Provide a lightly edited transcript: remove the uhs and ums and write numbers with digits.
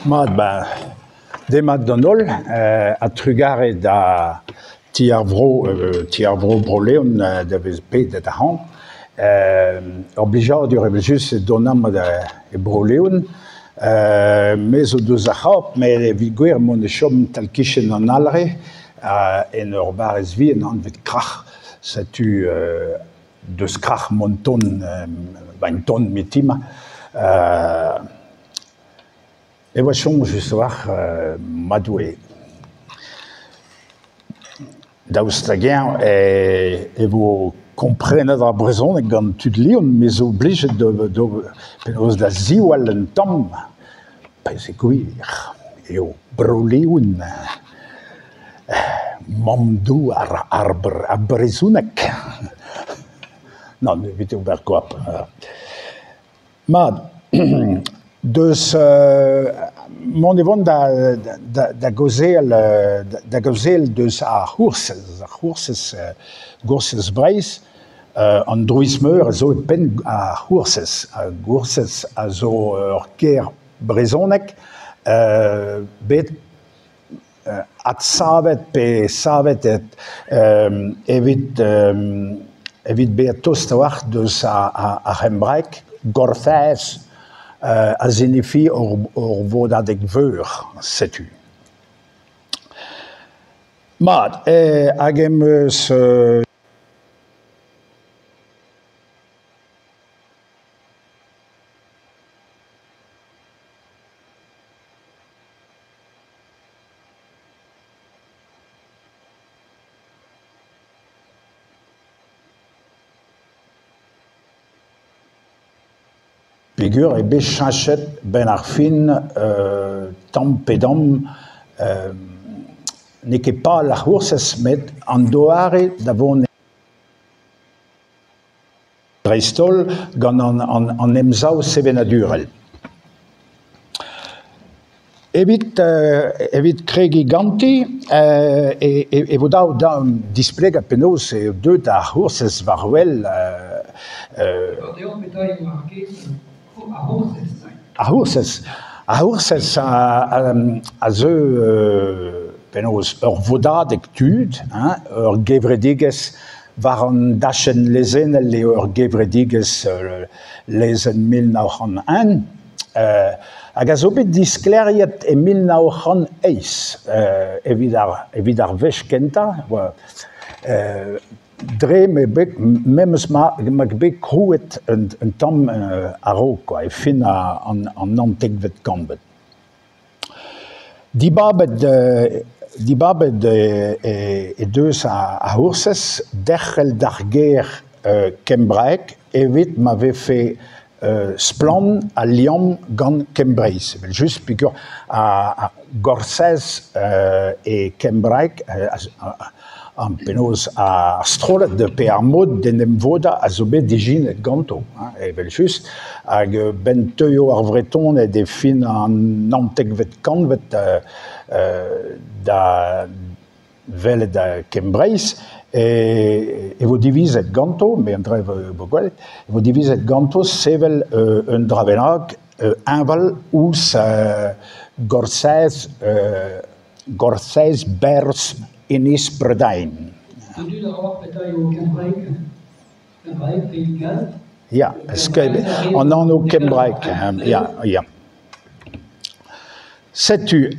Mat, ben demat d'an holl ha trugarez da Ti ar Vro, Ti ar Vro Bro-Leon da vezañ pedet ac'hann. Ur blijadur evel-just eo dont amañ e Bro-Leon. Me zo deus ar C'hab met evit gwir emaon o chom tal-kichen an Alre en ur barrez vihan anvet Krac'h. Setu deus Krac'h mont-tont, 'ba 'n ton mitimañ. E oa soñjus a-walc'h ma Doue. Daoust hag-eñ e vo komprenet ar brezhoneg gant tud Leon, me zo blijet penaos da ziwall un tamm peogwir eo Bro-Leon mamm-douar ar brezhoneg. Nann, evit ober goap. Mat, deus mont e vont da gaozeal da gaozeal deus ar c'hoursez, ar c'hoursez, goursez Breizh. An Drouiz-Meur a zo e penn ar c'hoursez. Ar goursez a zo ur ger brezhonek bet adsavet pe savet evit evit bezañ tost a-walc'h deus ar c'hembraeg Gorsedd a sinifi ur vodadeg veur, setu. Mat, hag em eus Peogwir eo bet cheñchet 'benn ar fin tamm pe damm n'eo ket pal ar c'hoursez met an doare da vont dreist-holl gant an emsav sevenadurel. Evit evit kregiñ ganti e vo dav displegañ penaos eo deuet ar c'hoursez war-wel. Ar c'hoursez ar c'hoursez a zeu penaos ur vodadeg tud, hein, ur gevredigezh War an dachenn lezennel eo ur gevredigezh lezenn 1901 hag a zo bet disklêriet e 1908 evit ar evit ar wech kentañ dre m'eo bet memes ma bet krouet un tamm a-raok kwa e fin an naontekvet kantved. Dibabet dibabet he deus ar c'hoursez derc'hel d'ar ger kembraek evit ma vefe splann al liamm gant Kembreiz. Evel-just peogwir ar gorsez e kembraeg Penaos ar strollad pe ar mod d'en em vodañ a zo bet ijinet ganto, evel-just. Hag 'benn teuio ar Vretoned e fin an naontekvet kantved da welet Kembreiz e vo divizet ganto, me an dra vo gwelet, e vo divizet ganto sevel un dra bennak heñvel ouzh Gorsez Gorsez Berzh Enez Brydain. An dud a oar petra eo kembraeg, kembraeg pe gall? Ya, an anv kembraek, ya, ya. Setu